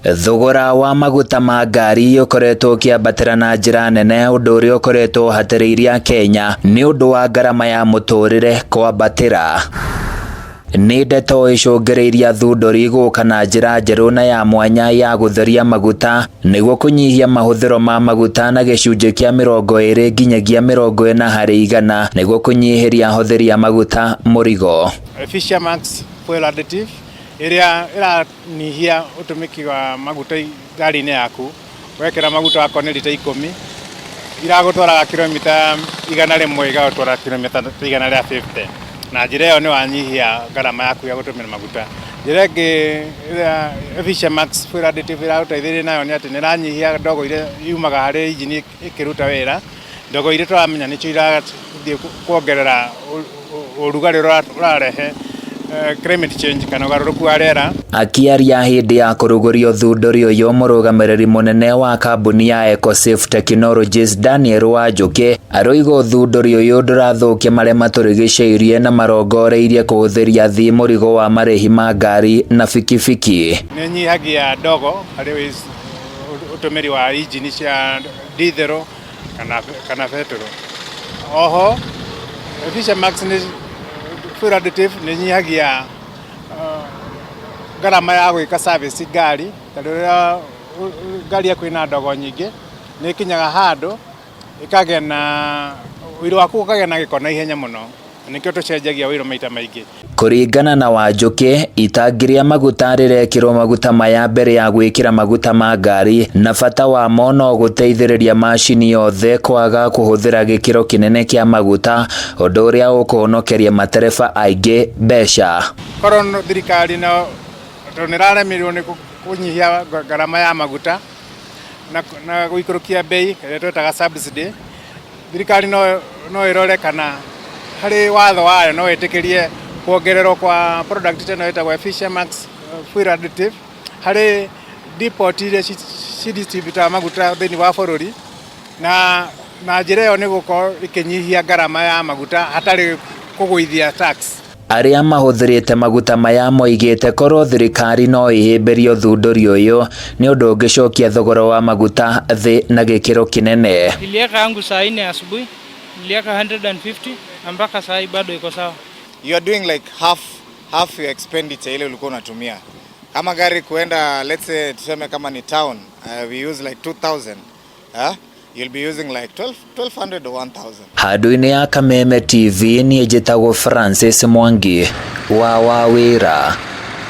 Thogora wa maguta ma ngari ũkoretwo ũkĩambatĩra na njĩra nene, ũndũ ũrĩa ũkoretwo ũhatĩrĩirie Akenya nĩ ũndũ wa ngarama ya mũtũrĩre kwambatĩra. Nĩ ndeto icũngĩrĩirie athundũri gũka na njĩra njerũ na ya mwanya ya gũtheria maguta nĩguo kũnyihia mahũthĩro ma maguta na gĩcunjĩ kĩa 20 nginyagia 40% nĩguo kũnyihĩria ahũthĩri a maguta mũrigo. Efficiamax Fuel Additive ĩrĩa ĩranyihia ũtũmĩki wa maguta ngari-inĩ yaku. Wekĩra maguta wakorwo nĩ rita 10 iragũtwaraga kilomita 100, igagũtwara kilomita 150. Na njĩra ĩyo nĩ wanyihia ngarama yaku ya gũtũmĩra maguta. Njĩra ĩngĩ ĩrĩa Efficiamax Fuel Additive ĩragũteithĩrĩria nayo nĩ atĩ nĩ ĩranyihia ndogo iria yumaga harĩ injini ĩkĩruta wĩra. Ndogo iria tũramenya nĩcio irathiĩ kuongerera ũrugarĩ ũrĩa ũrarehe climate change kana ũgarũrũku wa rĩera. Akĩaria hĩndĩ ya kũrugũria ũthundũri ũyũ, mũrũgamĩrĩri mũnene wa kambuni ya EcoSafe Technologies Daniel Wanjũkĩ aroiga ũthundũri ũyũ ndũrathũkia marĩa matũrigicĩirie na marongoreirie kũhũthĩria athii mũrigo wa marĩhi ma ngari na bikibiki. Nĩ nyihagia ndogo harĩ ũtũmĩri wa injini cia dithero kana betũrũ. Oho Efficiamax nĩ fuel additive nĩ nyihagia ngarama ya gwĩka service ngari, tondũ rĩrĩa ngari yaku ĩna ndogo nyingĩ nĩ ĩkinyaga handũ ĩkagĩa na ũiro waku ũkagĩa na gĩko na ihenya mũno, nĩkĩo tũcenjagia ũiro maita maingĩ. Kũringana na Wanjũkĩ, itangi rĩa maguta rĩrekĩrwo maguta maya mbere ya gwĩkĩra maguta ma ngari na bata wamo no gũteithĩrĩria macini yothe kwaga kũhũthĩra gĩkĩro kĩnene kĩa maguta, ũndũ ũrĩa ũkũhonokeria matereba aingĩ mbeca. Korwo thirikari no tondũ nĩ ĩraremirwo nĩ kũnyihia ngarama ya maguta na gũikũrũkia bei ĩrĩa twĩtaga subsidy, thirikari no ĩrore kana harĩ watho wayo no ĩtĩkĩrie kuongererwo kwa product ĩno ĩtagwo Efficiamax Fuel Additive harĩ depot iria cidistributaga maguta thĩinĩ wa bũrũri, na njĩra ĩyo nĩ gũkorwo ĩkĩnyihia ngarama ya maguta hatarĩ kũgũithia tax. Arĩa mahũthĩrĩte maguta maya moigĩte korwo thirikari no ĩhĩmbĩrie ũthundũri ũyũ nĩ ũndũ ũngĩcokia thogora wa maguta thĩ na gĩkĩro kĩnene. Nilieka yangu saa 4 asubuhi, nilieka 150 na mpaka saa hii bado iko sawa. You are doing like half your expenditure ile ulikuwa unatumia. Kama gari kuenda, let's say tuseme kama ni town, we use like 2000. You'll be using like 1200 or 1000. Handũ-inĩ ya Kameme TV niĩ njĩtagwo Francis Mwangi wa Wawĩra.